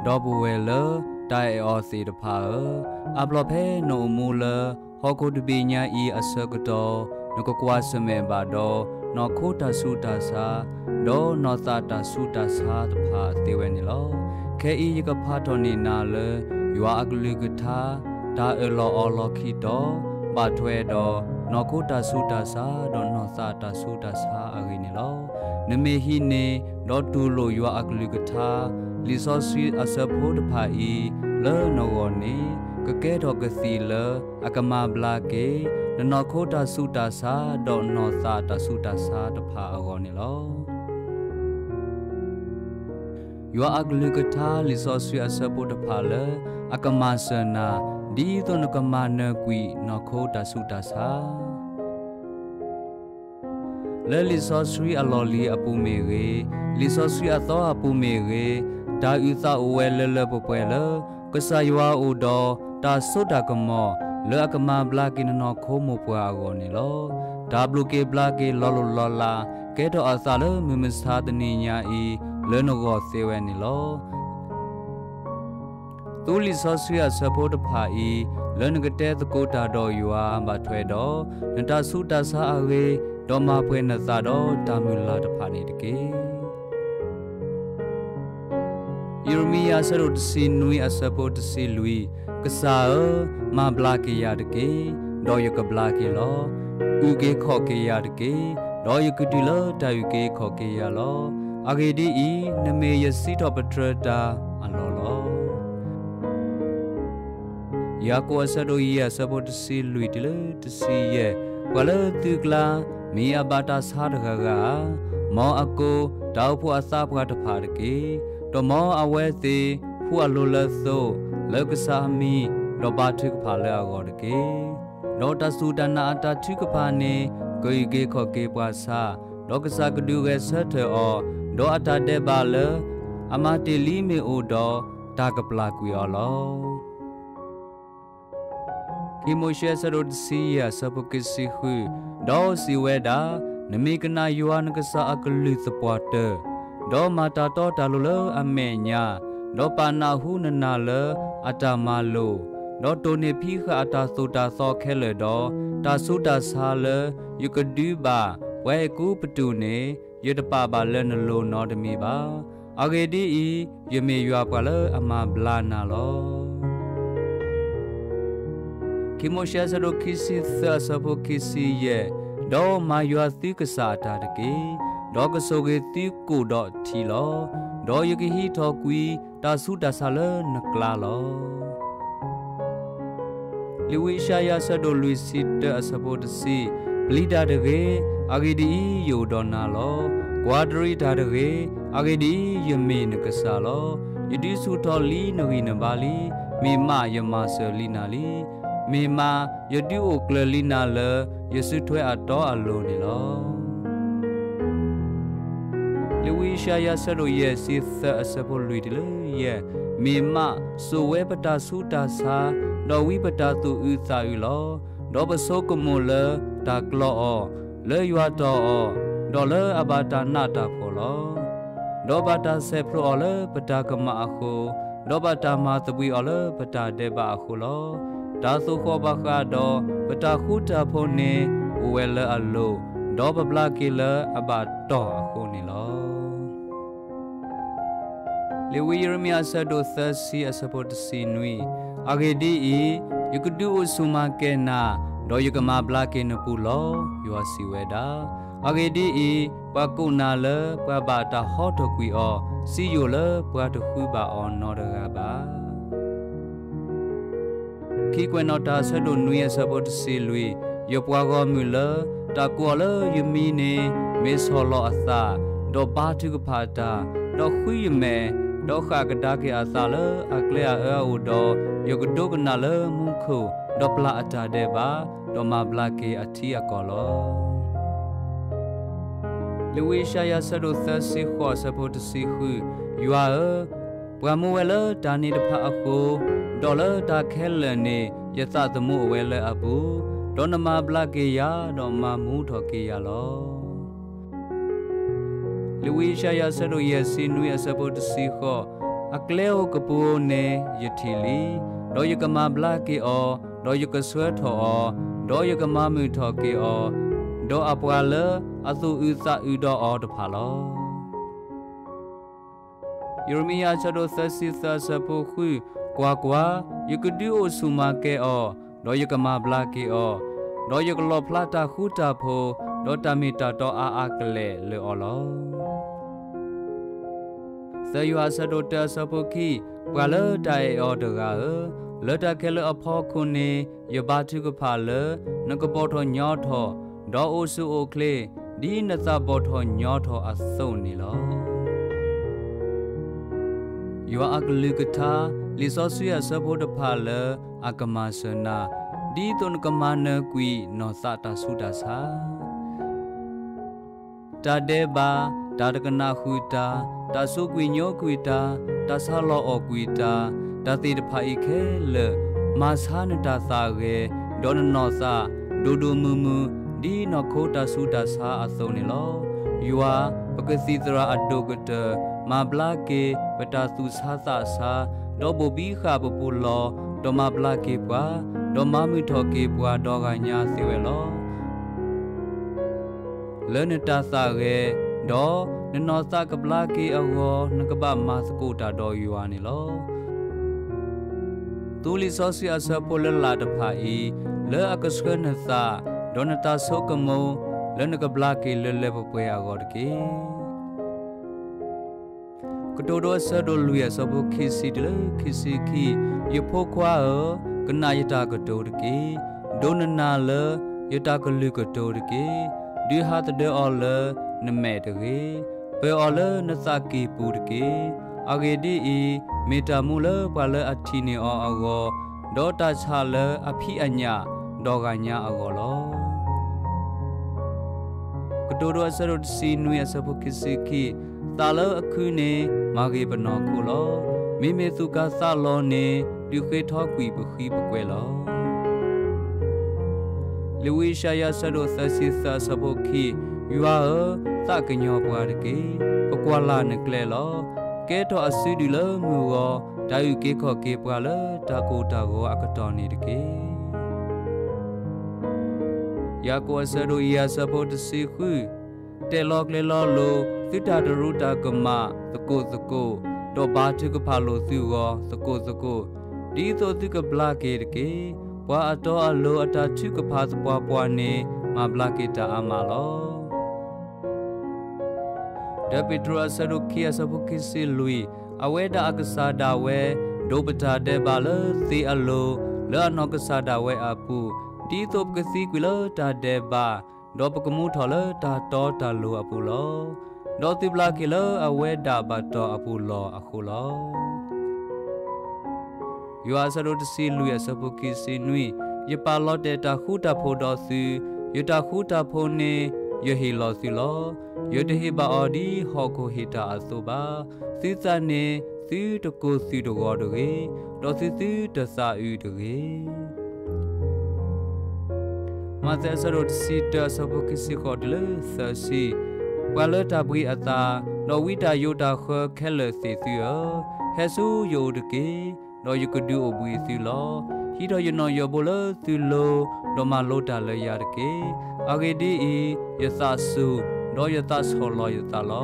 ဒီပုၢ်ဝဲၢ်လၢတၢ်အဲၣ်အီၤသ့ၣ်တဖၣ်ဧၢ, အါဘျီဖဲနအိၣ်မူလၢဟီၣ်ခိၣ်တဘ့ၣ်ညါအံၤအဆၢကတီၢ်, နကကွၢ်ဆၢၣ်မဲာ်ဘၣ်ဒီး နီၢ်ခိတၢ်ဆူးတၢ်ဆါ, ဒီးနီၢ်သးတၢ်ဆူးတၢ်ဆါတဖၣ်သ့ဝဲန့ၣ်လီၤ. ခဲအံၤယကဖးထီၣ်န့ၢ်နၤလၢ ယွၤအကလုၢ်ကထါ တၢ်အၢၣ်လီၤအီလီၤခံတီၤ, ဘၣ်ထွဲဒီးနီၢ်ခိတၢ်ဆူးတၢ်ဆါ ဒီးနီၢ်သးတၢ်ဆူးတၢ်ဆါအဂ့ၢ်န့ၣ်လီၤ. နမ့ၢ်ဟံးန့ၢ် ဒီးတူၢ်လိာ်ယွၤအကလုၢ်ကထါ, လံာ်စီဆှံအဆၢဖိတဖၣ်အံၤ လၢနဂီၢ်န့ၣ်, ကကဲထီၣ်ကသံၣ်လၢအကမၤဘျါက့ၤ နနီၢ်ခိတၢ်ဆူးတၢ်ဆါ ဒီးနီၢ်သးတၢ်ဆူးတၢ်ဆါတဖၣ်အဂီၢ်န့ၣ်လီၤ. ယွၤအကလုၢ်ကထါလံာ်စီဆှံအဆၢဖိတဖၣ်လၢ အကမၤစၢၤနၤ ဒ်သိးနကမၤနၢၤကွံာ်နီၢ်ခိတၢ်ဆူးတၢ်ဆါ လၢလံာ်စီဆှံအလီၢ်လံၤအပူၤမ့ၢ်ဂ့ၤ, လံာ်စီဆှံအသီအပူၤမ့ၢ်ဂ့ၤ, တၢ်အုၣ်သးအိၣ်ဝဲလၢလၢပှဲၤပှဲၤလၢ ကစၢ်ယွၤအိၣ်ဒီးတၢ်စိတၢ်ကမီၤ လၢအကမၤဘျါက့ၤနနီၢ်ခိမိၢ်ပှၢ်အဂီၢ်န့ၣ်လီၤ. တၢ်ဘျုးက့ၤဘျါက့ၤလီၤလိၢ်လီၤလး ကဲထီၣ်အသးလၢမုၢ်မဆါတနံၤညါအံၤ လၢနဂီၢ်သ့ဝဲန့ၣ်လီၤ. သူလံာ်စီဆှံအဆၢဖိတဖၣ်အံၤ လၢနကတဲသကိးတၢ်ဒီးယွၤ ဘၣ်ထွဲဒီးနတၢ်ဆူးတၢ်ဆါအဂ့ၢ်, ဒီးမၤပှဲၤနသးဒီးတၢ်မုၢ်လၢ်တဖၣ်န့ၣ်တက့ၢ်. ယံးရမံယၤအဆၢဒိၣ်တဆံနွံအဆၢဖိတဆံလွံၢ်, ကစၢ်ဧၢ, မၤဘျါက့ၤယၤတက့ၢ်, ဒီးယကဘျါက့ၤလီၤ. အုၣ်က့ၤခီၣ်က့ၤယၤတက့ၢ်, ဒီးယကတုၤလၢတၢ်အုၣ်က့ၤခီၣ်က့ၤယၤလီၤ. အဂ့ၢ်ဒ်အံၤ, နမ့ၢ်ယစံးထီၣ်ပတြၢၤတၢ်အလီၢ်လီၤ. ယၤကိာ်အဆၢဒိၣ်ယဲၢ်အဆၢဖိတဆံလွံၢ်တုၤလၢတဆံယဲၢ်, ပှၤလၢသုကျါ မ့ၢ်အဘၣ်တၢ်ဆါတဂၤဂၤဧါ, မ်အကိးတၢ်အိၣ်ဖှိၣ်အသးပှၢ်တဖၣ်တက့ၢ်. ဒီးမ်အဝဲသ့ၣ်ဖှူအလိၤလၢသိ လၢကစၢ်အမံၤ, ဒီးဘါထုကဖၣ်လၢအဂီၢ်တက့ၢ်. ဒီးတၢ်စူၢ်တၢ်နာ်အတၢ်ထုကဖၣ်န့ၣ် ကအုၣ်က့ၤခီၣ်က့ၤပှၤဆါ, ဒီးကစၢ်ကဒုးဂဲၤဆၢထၢၣ်အီၤ, ဒီးအတၢ်ဒဲးဘးလၢအမၤတ့ၢ်လံမ့ၢ်အိၣ်ဒီး, တၢ်ကပျၢ်ကွံာ်အီၤလီၤ. ခံမိၤၡ့အဆၢဒိၣ်တဆံယဲၢ်အဆၢဖိခံဆံဃု, ဒီးစံးဝဲဒၣ်, နမ့ၢ်ကနၣ်ယွၤနကစၢ်အကလုၢ်သပှၢ်တၢၢ်, ဒီးမၤတၢ်တီတၢ်လိၤလၢအမဲာ်ညါ, ဒီးပာ်နၢ်ဟူနနၤလၢအတၢ်မၤလိာ်, ဒီးတိၢ်န့ၢ်ဖံးဃာ်အတၢ်သိၣ်တၢ်သီခဲလၢာ်ဒီး, တၢ်ဆူးတၢ်ဆါလၢယကဒုးဘၣ်ပှၤအဲၤကူပတူးန့ၣ်, ယတပာ်ဘၣ်လၢနလိၤနီတမံၤဘၣ်. အဂ့ၢ်ဒ်အံၤ, ယမ့ၢ်ယွၤပှၤလၢအမၤဘျါနၤလီၤ. ခံမိၤၡ့အဆၢဒိၣ်ခံဆံသၢအဆၢဖိခံဆံယဲၢ်, ဒီးမၤယွၤသုကစၢ်အတၢ်တက့ၢ်. ဒီးကဆိၣ်ဂ့ၤသုကိၣ်ဒီးထံလီၤ. ဒီးယကဟံးထီၣ်ကွံာ်တၢ်ဆူးတၢ်ဆါလၢနကျါလီၤ. လံာ်ဝံယၡါယၤအဆၢဒိၣ်လွံၢ်ဆံတၢအဆၢဖိတဆံ, ပျံၤတၢ်တဂ့ၤ, အဂ့ၢ်ဒ်အံၤ, ယအိၣ်ဒီးနၤလီၤ. ကွၢ်တရံးတၢ်တဂ့ၤ, အဂ့ၢ်ဒ်အံၤ, ယမ့ၢ်နကစၢ်လီၤ. ယဒုးဆူၣ်ထီၣ်လံနဂံၢ်နဘါလံ, မ့ၢ်မးယမၤစၢၤလံနၤလံ. မ့ၢ်မးယဒုးအိၣ်ကျၢၤလံနၤလၢ ယစုထွဲအတီအလိၤန့ၣ်လီၤ. လံာ်ဝံယၡါယၤအဆၢဒိၣ်ယဲၢ်ဆံသၢအဆၢဖိလွံၢ်တုၤလၢယဲၢ်, မ့ၢ်မးစိာ်ဝဲပတၢ်ဆူးတၢ်ဆါ, ဒီးဝံပတၢ်သူၣ်အုးသးအုးလီၤ. ဒီးပဆိကမိၣ်လၢတၢ်ကျီအီၤ, လၢယွၤတီၢ်အီၤ, ဒီးလၢအဘၣ်တၢ်နးတၢ်ဖှီၣ်လီၤ. ဒီးဘၣ်တၢ်ဆဲးဖျိးအီၤလၢပတၢ်ကမၣ်အဃိ, ဒီးဘၣ်တၢ်မၤသဘှံးအီၤလၢပတၢ်ဒဲးဘးအဃိလီၤ. တၢ်သိၣ်ဃီၣ်ဘၣ်ဃးဒီးပတၢ်ဃူတၢ်ဖိးန့ၣ် အိၣ်ဝဲလၢအလိၤ, ဒီးပဘျါက့ၤလၢအဘၣ်တီၢ်အဃိန့ၣ်လီၤ. လံာ်ဝံယံးရမံယၤအဆၢဒိၣ်သၢဆံအဆၢဖိတဆံနွံ, အဂ့ၢ်ဒ်အံၤ, ယကဒုးအိၣ်ဆူၣ်မၤကဲၤနၤ, ဒီးယကမၤဘျါက့ၤနပူၤလီၤ, ယွၤစံးဝဲဒၣ်. အဂ့ၢ်ဒ်အံၤ, ပှၤကိးနၤလၢပှၤဘၣ်တၢ်ဟီထီၣ်ကွံာ်အီၤ, စံယိၣ်လၢပှၤတဃုဘၣ်အီၤနီတဂၤဘၣ်. ခံကွဲးနီၣ်တၢ်အဆၢဒိၣ်နွံအဆၢဖိတဆံလွံၢ်, ယပှၤဂီၢ်မုၢ်လၢတၢ်ကိးအီၤလၢယမံၤန့ၣ် မ့ၢ်ဆီၣ်လီၤအသး, ဒီးဘါထုကဖၣ်တၢ်, ဒီးဃုယမဲာ်, ဒီးဃၣ်ကဒါက့ၤအသးလၢအကျဲအအၢအအိၣ်ဒီး, ယကဒိကနၣ်လၢမူခိၣ်, ဒီးပျၢ်အတၢ်ဒဲးဘး, ဒီးမၤဘျါက့ၤအထံအကီၢ်လီၤ. လံာ်ဝံယၡါယၤအဆၢဒိၣ်သၢဆံဃိးအဆၢဖိတဆံဃု, ယွၤဧၢ, ပှၤမူဝဲလၢတၢ်န့ၣ်တဖၣ်အဃိ, ဒီးလၢတၢ်ခဲလၢာ်န့ၣ် ယသးသမူအိၣ်ဝဲလၢအပူၤ, ဒီးနမၤဘျါက့ၤယၤ, ဒီးမၤမူထီၣ်က့ၤယၤလီၤ. လံာ်ဝံယၡါယၤအဆၢဒိၣ်ယဲၢ်ဆံနွံအဆၢဖိတဆံဃိး, အကျဲဧိၤကပူၤဧိၤန့ၣ် ယထံၣ်လံ, ဒီးယကမၤဘျါက့ၤအီၤ, ဒီးယကဆှၢထီၣ်အီၤ, ဒီးယကမၤမုာ်ထီၣ်က့ၤအီၤ, ဒီးအပှၤလၢအသူၣ်အုးသးအုးဒီးအီၤတဖၣ်လီၤ. ယံးရမံယၤအဆၢဒိၣ်သၢဆံသၢအဆၢဖိဃု, ကွၢ်ကွၢ်, ယကဒုးအိၣ်ဆူၣ်မၤကဲအီၤ, ဒီးယကမၤဘျါက့ၤအီၤ, ဒီးယကလီၣ်ဖျါတၢ်ဃူတၢ်ဖိး, ဒီးတၢ်မ့ၢ်တၢ်တီအါအါကလဲာ်လၢအီၤလီၤ. သၢယိၤဟၣ်အဆၢဒိၣ်တၢအဆၢဖိခံ, ပှၤလၢတၢ်အဲၣ်အီၤတဂၤဧၢ, လၢတၢ်ခဲလၢာ်အဖီခိၣ်န့ၣ် ယဘါထုကဖၣ်လၢ နကဘီၣ်ထီၣ်ညီထီၣ်, ဒီးအိၣ်ဆူၣ်အိၣ်ချ့, ဒ်နသးဘီၣ်ထီၣ်ညီထီၣ်အသိးန့ၣ်လီၤ. ယွၤအကလုၢ်ကထါ, လံာ်စီဆှံအဆၢဖိတဖၣ်လၢအကမၤစၢၤနၤ, ဒ်သိးနကမၤနၢၤကွံာ်နီၢ်သးတၢ်ဆူးတၢ်ဆါ တၢ်ဒဲးဘး, တၢ်တကနၣ်ဃုာ်တၢ်, တၢ်ဆိၣ်ကွံာ်ညိကွံာ်တၢ်, တၢ်ဆါလီၤအီၣ်ကွံာ်တၢ်, တၢ်သ့ၣ်တဖၣ်အံၤခဲလၢာ် မၤဆါနတၢ်သးဂဲၤ, ဒီးနနီၢ်သး ဒိၣ်ဒိၣ်မုၢ်မုၢ် ဒ်နီၢ်ခိတၢ်ဆူးတၢ်ဆါအသိးန့ၣ်လီၤ. ယွၤ ပကသံၣ်သရၣ်အဒိၣ်ကတၢၢ် မၤဘျါက့ၤ ပတၢ်သူၣ်ဆါသးဆါ, ဒီးဘိၣ်ဘံဃာ်ပပူၤလီၢ်, ဒီးမၤဘျါက့ၤပှၤ, ဒီးမၤမုာ်ထီၣ်က့ၤပှၤဒီဂၤညါသ့ဝဲလီၤ. လၢနတၢ်သးဂဲၤ, ဒီးနနီၢ်သးကဘျါက့ၤအဂီၢ် နကဘၣ်မၤသကိးတၢ်ဒီးယွၤန့ၣ်လီၤ. သူလံာ်စီဆှံအဆၢဖိလၢလာ်တဖၣ်အံၤ လၢအကဆှၢနသး, ဒီးနတၢ်ဆိကမိၣ် လၢနကဘျါက့ၤလၢလၢပှဲၤပှဲၤအဂီၢ်တက့ၢ်. ကတိၤဒိအဆၢဒိၣ်လွံၢ်အဆၢဖိခံဆံတုၤလၢခံဆံခံ, ယဖိခွါဧၢ, ကနၣ်ယတၢ်ကတိၤတက့ၢ်. ဒိးနနၢ်လၢယတၢ်ကလုၢ်ကတိၤတက့ၢ်. ဒုးဟးသဒၢအီၤလၢနမဲာ်တဂ့ၤ. ပၢၤအီၤလၢနသးကံၢ်ပူၤတက့ၢ်. အဂ့ၢ်ဒ်အံၤ, မ့ၢ်တၢ်မူလၢပှၤလၢအထံၣ်န့ၢ်အီၤအဂီၢ်, ဒီးတၢ်ဆၣ်လၢအဖံးအညၣ်ဒီဂၤညါအဂီၢ်လီၤ. ကတိၤဒိအဆၢဒိၣ်တဆံနွံအဆၢဖိခံဆံခံ, သးလၢအခုန့ၣ် မၤဂ့ၤပနီၢ်ခိလီၤ. မ့မ့ၢ်သူၣ်ကၢ်သးလီၤန့ၣ် ဒုးဃ့ထီကွံာ်ပဃံပကွဲၤလီၤ. လံာ်ဝံယၡါယၤအဆၢဒိၣ်သၢဆံသၢအဆၢဖိခံ, ယွၤဧၢ, သးကညီၤပှၤတက့ၢ်. ပကွၢ်လၢ်နကျဲလီၤ. ကဲထီၣ်အစုဒုၣ်လၢမုၢ်ဂီၤ, တၢ်အုၣ်က့ၤခီၣ်က့ၤပှၤလၢတၢ်ကိၢ်တၢ်ဂီၤအကတီၢ်န့ၣ်တက့ၢ်. ယၤကိာ်အဆၢဒိၣ်ယဲၢ်အဆၢဖိတဆံဃု, တဲာ်လီၤကျဲၤလီၤလိာ်သုတၢ်တရူးတၢ်ကမၣ်သကိးသကိး, ဒီးဘါထုကဖၣ်လိာ်သုဂီၤသကိးသကိး, ဒ်သိးသုကဘျါက့ၤတက့ၢ်. ပှၤအတီအလိၤအတၢ်ထုကဖၣ်သပှၢ်ပှၢ်န့ၣ် မၤဘျါက့ၤတၢ်အါမးလီၤ. တၢပ့းတရူးအဆၢဒိၣ်ခံအဆၢဖိခံဆံလွံၢ်, အဝဲဒၣ်အကစၢ်ဒၣ်ဝဲ ဒိးပတၢ်ဒဲးဘးလၢသ့အလိၤ လၢအနီၢ်ကစၢ်ဒၣ်ဝဲအပူၤ, ဒ်သိးပကသံကွံာ်လၢတၢ်ဒဲးဘး, ဒီးပကမူထီၣ်လၢတၢ်တီတၢ်လိၤအပူၤလီၤ. ဒီးသုဘျါက့ၤလၢအဝဲဒၣ်ဘၣ်တီၢ်အပူၤလီၢ်အဃိလီၤ. ယိၤဟၣ်အဆၢဒိၣ်တဆံလွံၢ်အဆၢဖိခံဆံနွံ, ယပာ်လီၤတဲာ်တၢ်ဃူတၢ်ဖိးဒီးသု, ယတၢ်ဃူတၢ်ဖိးန့ၣ် ယဟ့ၣ်လီၤသုလီၤ. ယတဟ့ၣ်ဘၣ်အီၤဒ်ဟီၣ်ခိၣ်ဟ့ၣ်တၢ်အသိးဘၣ်. သုသးန့ၣ် သုတကိၢ်သုတဂီၤတဂ့ၤ, ဒီးသုသုတသးအုးတဂ့ၤ. မးသဲအဆၢဒိၣ်တဆံတၢအဆၢဖိခံဆံဃိးတုၤလၢသၢဆံ, ပှၤလၢတၢ်ဘှံးအသး, ဒီးဝံတၢ်ယိးတၢ်ဃၢခဲလၢာ်သ့ၣ်သုဧၢ, ဟဲဆူယအိၣ်တက့ၢ်, ဒီးယကဒုးအိၣ်ဘှံးသုလီၤ. ဟံးထီၣ်ယနီၣ်ယိးဘိလၢသုလိၤ, ဒီးမၤလိတၢ်လၢယၤတက့ၢ်. အဂ့ၢ်ဒ်အံၤ, ယသးစူၤ, ဒီးယသးဆီၣ်လီၤယသးလီ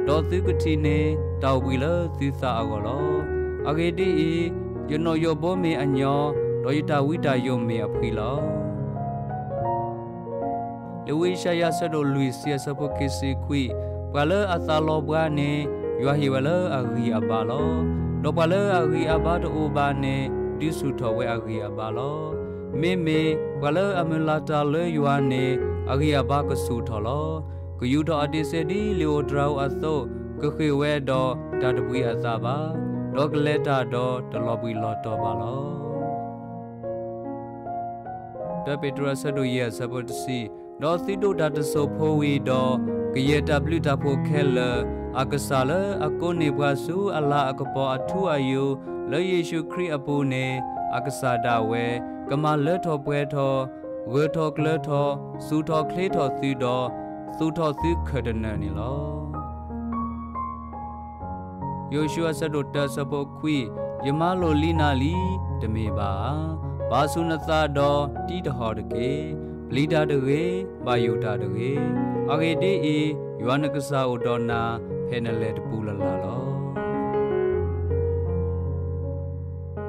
ၤ. ဒီးသုကထံၣ်န့ၢ် တၢ်အိၣ်ဘှံးလၢသုသးအဂီၢ်လီၤ. အဂ့ၢ်ဒ်အံၤ, ယနီၣ်ယိးဘိမ့ၢ်အညီ, ဒီးယတၢ်ဝံတၢ်ယိးမ့ၢ်အဖှံလီၤ. လံာ်ဝံယၡါယၤအဆၢဒိၣ်လွံၢ်ဆံအဆၢဖိခံဆံခွံ, ပှၤလၢအသးလီၤဘှါန့ၣ် ယွၤဟ့ၣ်ဝဲလၢအဂံၢ်အဘါလီၤ. ဒီးပှၤလၢအဂံၢ်အဘါတအိၣ်ဘၣ်န့ၣ် ဒုးဆူၣ်ထီၣ်ဝဲအဂံၢ်အဘါလီၤ. မ့မ့ၢ်ပှၤလၢအမုၢ်လၢ်တၢ်လၢယွၤန့ၣ် အဂံၢ်အဘါကဆူၣ်ထီၣ်လီၤ. ကယူးထီၣ်အဒံးစဲးဒ်လံာ်ဧိၤတြၤဧိၤအသိး, ကဃ့ၢ်ဝဲဒီးတၢ်တဘှံးအသးဘၣ်, ဒီးကလဲၤတၢ်ဒီးတလီၤဘှံးလီၤတီၤဘၣ်လီၤ. တၢပ့းတရူးအဆၢဒိၣ်ယဲၢ်အဆၢဖိတဆံ, ဒီးသုဒိးတၢ်တစိၢ်ဖိဝံၤဒီး, ကယဲၢ်တၢ်ဘျုးတၢ်ဖှိၣ်ခဲလၢာ်, အကစၢ်လၢအကိးန့ၢ်ပှၤဆူအလၤအကပီၤအထူအယိာ် လၢယ့ၣ်ၡူးခရံာ်အပူၤန့ၣ်, အကစၢ်ဒၣ်ဝဲ ကမၤလၢထီၣ်ပှဲၤထီၣ်, ဂၢၢ်ထီၣ်ကျၢၤထီၣ်, စူၢ်ထီၣ်ချ့ထီၣ်သုဒီး, သူၣ်ထီၣ်သုခဲၣ်တနၢၣ်န့ၣ်လီၤ. ယိၤၡူအဆၢဒိၣ်တၢအဆၢဖိခွံ, ယမၤလိာ်လံနၤလံ, တမ့ၢ်ဘၣ်ဧါ. ဘၣ်ဆူးနသးဒီးတံးတဟီၣ်တက့ၢ်. ပျံၤတၢ်တဂ့ၤ, ဘၣ်ယိၣ်တၢ်တဂ့ၤ. အဂ့ၢ်ဒ်အံၤ, ယွၤနကစၢ်အိၣ်ဒီးနၤ, ဖဲနလဲၤတပူၤလၢ်လၢ်လီၤ.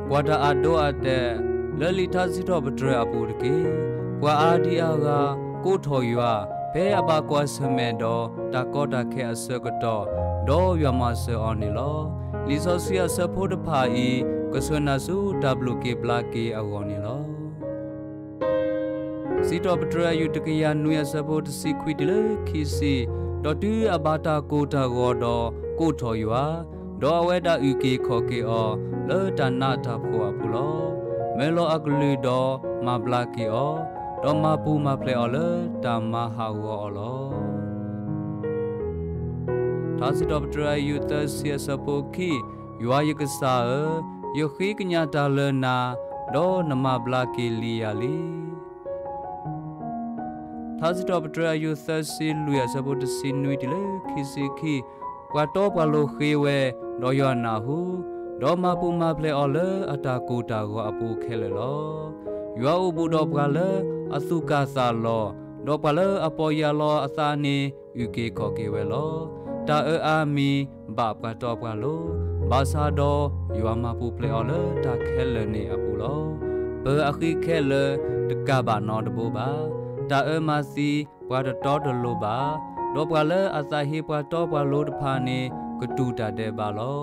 ကွၢ်တၢ်အဒိအတဲာ်, လၢလံာ်ထါစံးထီၣ်ပတြၢၤအပူၤတက့ၢ်. ပှၤအါဒံအါဂၤ ကိးထီၣ်ယွၤ ဖဲအဘၣ်ကွၢ်ဆၢၣ်မဲာ်ဒီးတၢ်ကီတၢ်ခဲအဆၢကတီၢ်, ဒီးယွၤမၤစၢၤအီၤန့ၣ်လီၤ. လံာ်စီဆှံအဆၢဖိတဖၣ်အံၤ ကဆှၢနၤဆူတၢ်ဘျုးက့ၤဘျါက့ၤအဂီၢ်န့ၣ်လီၤ. စံးထီၣ်ပတြၢၤအယူၢ်တကယၤနွံအဆၢဖိတဆံခွံတုၤလၢခံဆံ, ဒီးတုၤအဘၣ်တၢ်ကိၢ်တၢ်ဂီၤဒီးကိးထီၣ်ယွၤ, ဒီးအဝဲဒၣ်အုၣ်က့ၤခီၣ်က့ၤအီၤလၢတၢ်နးတၢ်ဖှီၣ်အပူၤလီၤ. မၢလီၤအကလုၢ်ဒီးမၤဘျါက့ၤအီၤ, ဒီးမၤပူၤမၤဖျဲးအီၤလၢတၢ်မၤဟးဂီၤအီၤလီၤ. ထါစံးထီၣ်ပတြၢၤအယူၢ်သၢဆံအဆၢဖိခံ, ယွၤယကစၢ်ဧၢ, ယဃ့ကညးတၢ်လၢနၤ, ဒီးနမၤဘျါက့ၤလံယၤလံ. ထါစံးထီၣ်ပတြၢၤအယူၢ်သၢဆံလွံၢ်အဆၢဖိတဆံနွံတုၤလၢခံဆံခံ, ပှၤတီပှၤလိၤဃ့ဝဲ, ဒီးယွၤနၢ်ဟူ, ဒီးမၤပူၤမၤဖျဲးအီၤလၢအတၢ်ကိၢ်တၢ်ဂီၤအပူၤခဲလၢာ်လီၤ. ယွၤအိၣ်ဘူးဒီးပှၤလၢအသူၣ်ကၢ်သးလီၤ, ဒီးပှၤလၢအပီၢ်ယၢ်လီၤအသးန့ၣ် အုၣ်က့ၤခီၣ်က့ၤဝဲလီၤ. တၢ်အၢအါမံၤဘၣ်ပှၤတီပှၤလိၤ, ဘၣ်ဆၣ်ဒီးယွၤမၤပူၤဖျဲးအီၤလၢတၢ်ခဲလၢာ်န့ၣ်အပူၤလီၤ. ပၢၤအဃံခဲလၢာ်တကးဘၣ်နီတဘိဘၣ်. တၢ်အၢမၤသံပှၤတတီတလိၤဘၣ်, ဒီးပှၤလၢအသးဟ့ပှၤတီပှၤလိၤတဖၣ်န့ၣ် ကတူၢ်တၢ်ဒဲးဘးလီၤ.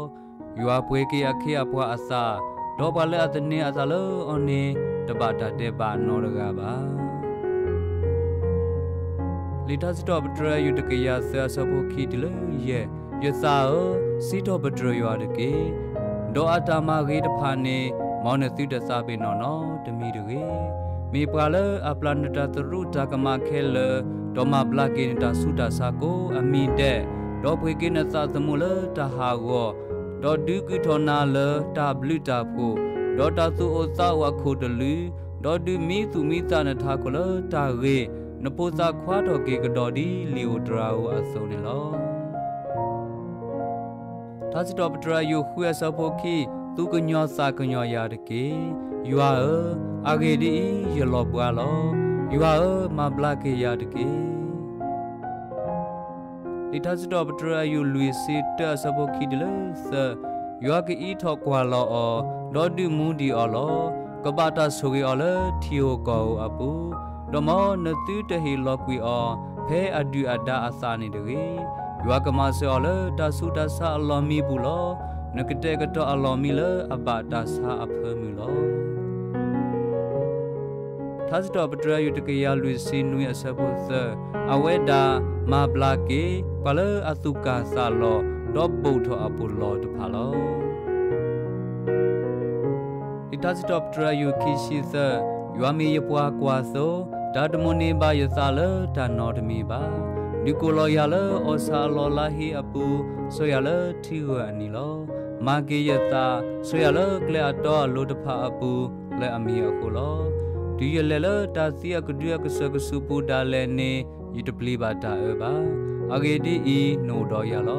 ယွၤပှ့ၤက့ၤအခ့အပှၤအသး, ဒီးပှၤလၢအသန့ၤအသးလၢအီၤန့ၣ် တဘၣ်တၢ်ဒဲးဘးနီတဂၤဘၣ်. လံာ်ထါစံးထီၣ်ပတြၢၤအယူၢ်တကယၤသၢအဆၢဖိခံတုၤလၢယဲၢ်, ယသးဧၢ, စံးထီၣ်ပတြၢၤယွၤတက့ၢ်. ဒီးအတၢ်မၤဂ့ၤတဖၣ်န့ၣ် မ်နသုတသးပ့ၤနီၣ်နီတမံၤတဂ့ၤ. မ့ၢ်ပှၤလၢအပျၢ်နတၢ်သရူးတၢ်ကမၣ်ခဲလၢာ်, ဒီးမၤဘျါက့ၤနတၢ်ဆူးတၢ်ဆါကိးအမံၤဒဲး, ဒီးပှ့ၤက့ၤနသးသမူလၢတၢ်ဟးဂီၤ, ဒီးဒုးကုာ်ထီၣ်နၤလၢတၢ်ဘျုးတၢ်ဖှိၣ်, ဒီးတၢ်သူၣ်အိၣ်သးအိၣ်အခိၣ်တလုာ်, ဒီးဒုးမံသူၣ်မံသးနထးခိၣ်လၢတၢ်ဂ့ၤ, နဖိသၣ်ခွါထီၣ်က့ၤကဒီးဒ်လံာ်ဧိၤတြၤဧိၤအသိးန့ၣ်လီၤ. ထါစံးထီၣ်ပတြၢၤအယူၢ်ဃုအဆၢဖိခံ, သူၣ်ကညီၤသးကညီၤယၤတက့ၢ်. ယွၤဧၢ, အဂ့ၢ်ဒ်အံၤ, ယလီၤဘှါလီၤ. ယွၤဧၢ, မၤဘျါက့ၤယၤတက့ၢ်. လံာ်ထါစံးထီၣ်ပတြၢၤအယူၢ်လွံၢ်ဆံတၢအဆၢဖိခံတုၤလၢသၢ, ယွၤကအံးထီၣ်ကွၢ်လီၤအီၤ, ဒီးဒုးမူဒံးအီၤလီၤ. ကဘၣ်တၢ်ဆိၣ်ဂ့ၤအီၤလၢထံဧိၤကီၢ်ဧိၤအပူၤ, ဒီးမ်နသုတဟ့ၣ်လီၤကွံာ်အီၤ ဖဲအဒုၣ်အဒါအသးန့ၣ်တဂ့ၤ. ယွၤကမၤစၢၤအီၤလၢတၢ်ဆူးတၢ်ဆါအလီၢ်မံပူၤလီၤ. နကတဲာ်ကတီၤအလီၢ်မံလၢအဘၣ်တၢ်ဆါအဖၢမုၢ်လီၤ. ထါစံးထီၣ်ပတြၢၤအယူၢ်တကယၤလွံၢ်ဆံနွံအဆၢဖိသၢ, အဝဲဒၣ်မၤဘျါက့ၤ ပှၤလၢအသူၣ်ကၢ်သးလီၤ ဒီးဘိၣ်ထီၣ်အပူၤလီၢ်တဖၣ်လီၤ. လံာ်ထါစံးထီၣ်ပတြၢၤအယူၢ်ခံဆံသၢ, ယွၤမ့ၢ်ယပှၤကွၢ်သိ, တၢ်တမိၣ်န့ၢ်ဘၣ်ယသးလၢတၢ်နီတမံၤဘၣ်. ဒုးကိးလီၤယၤလၢအီၣ်ဆၣ်အလီၢ်လါဟ့အပူၤ, စိာ်ယၤလၢထံဂၢၢ်အနံၤလီၤ. မၤက့ၤယသး, စိာ်ယၤလၢကျဲအတီအလိၤတဖၣ်အပူၤ, လၢအမံၤအဃိလီၤ. တုၤယလဲၤလၢတၢ်သံအကဒုအကစၢၢ်ကဆူးပူၤဒၣ်လဲာ်န့ၣ်, ယတပျံၤဘၣ်တၢ်အၢဘၣ်. အဂ့ၢ်ဒ်အံၤ, နအိၣ်ဒီးယၤလီၤ.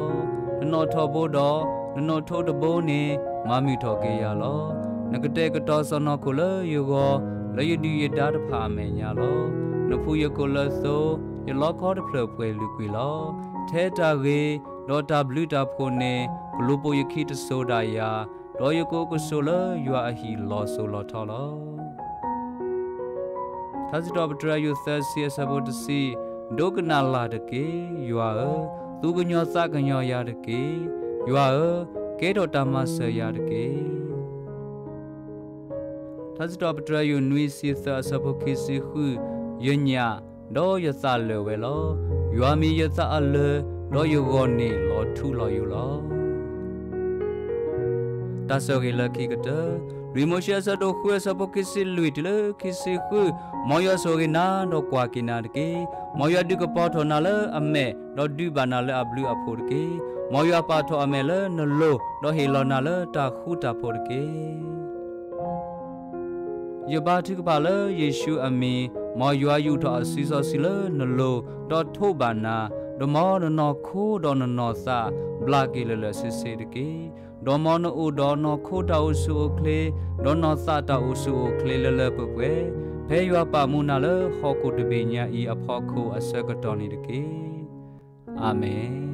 နနီၣ်ထီၣ်ဘိဒီး နနိးထိးတဘိန့ၣ် မၤမုာ်ထီၣ်က့ၤယၤလီၤ. နကတဲာ်ကတီၤစီၢ်နီၤခိၣ်လၢယဂီၢ်, လၢယဒုၣ်ယဒါတဖၣ်အမဲာ်ညါလီၤ. နဖှူယကိာ်လၢသိ, ယလီခီတဖျၢၣ်ပှဲၤလုာ်ကွံာ်လီၤ. ထဲတၢ်ဂ့ၤ, ဒီးတၢ်ဘျုးတၢ်ဖှိၣ်န့ၣ် ကလူၤပိာ်ယခံတစိၤဒၣ်ယၤ, ဒီးယကအိၣ်ကဆိးလၢယွၤအဟံၣ်လီၤစိၤလီၤထီလီၤ. ထါစံးထီၣ်ပတြၢၤအယူၢ်သၢဆံအဆၢဖိတဆံ, ဒိကနၣ်လၢ်တက့ၢ်, ယွၤဧၢ, သူၣ်ကညီၤသးကညီၤယၤတက့ၢ်. ယွၤဧၢ, ကဲထီၣ်တၢ်မၤစၢၤယၤတက့ၢ်. ထါစံးထီၣ်ပတြၢၤအယူၢ်နွံဆံသၢအဆၢဖိခံဆံဃု, ယညၣ်, ဒီးယသးလၢာ်ဝဲလီၤ. ယွၤမ့ၢ်ယသးအလၢာ်, ဒီးယဂီၢ်န့ၣ်လီၤထူလီၤယိာ်လီၤ. တၢ်ဆိၣ်ဂ့ၤလၢခံကတၢၢ်, လွံၢ်မိၤၡ့အဆၢဒိၣ်ဃုအဆၢဖိခံဆံလွံၢ်တုၤလၢခံဆံဃု, မ်ယွၤဆိၣ်ဂ့ၤနၤဒီးကွၢ်က့ၤနၤတက့ၢ်. မ်ယွၤဒုးကပီၤထီၣ်နၤလၢအမဲာ်, ဒီးဒုးဘၣ်နၤလၢအဘျုးအဖှိၣ်တက့ၢ်. မ်ယွၤပာ်ထီၣ်အမဲာ်လၢနလိၤ, ဒီးဟ့ၣ်လီၤနၤလၢတၢ်ဃူတၢ်ဖိးတက့ၢ်. ယဘါထုကဖၣ်လၢယ့ၣ်ၡူးအမံၤ, မ်ယွၤယူာ်ထီၣ်အစုစီဆှံလၢနလိၤ, ဒီးထိးဘၣ်နၤ, ဒီးမ်နနီၢ်ခိဒီးနနီၢ်သးဘျါက့ၤလၢာ်လၢာ်ဆ့ဆ့တက့ၢ်. ဒီးမ်နအိၣ်ဒီးနီၢ်ခိတၢ်အိၣ်ဆူၣ်အိၣ်ချ့, ဒီးနီၢ်သးတၢ်အိၣ်ဆူၣ်အိၣ်ချ့လၢလၢပှဲၤပှဲၤ, ဖဲယွၤပာ်မူနၤလၢဟီၣ်ခိၣ်တဘ့ၣ်ညါအံၤအဖီခိၣ်အဆၢကတီၢ်န့ၣ်တက့ၢ်. အၤမ့ၣ်.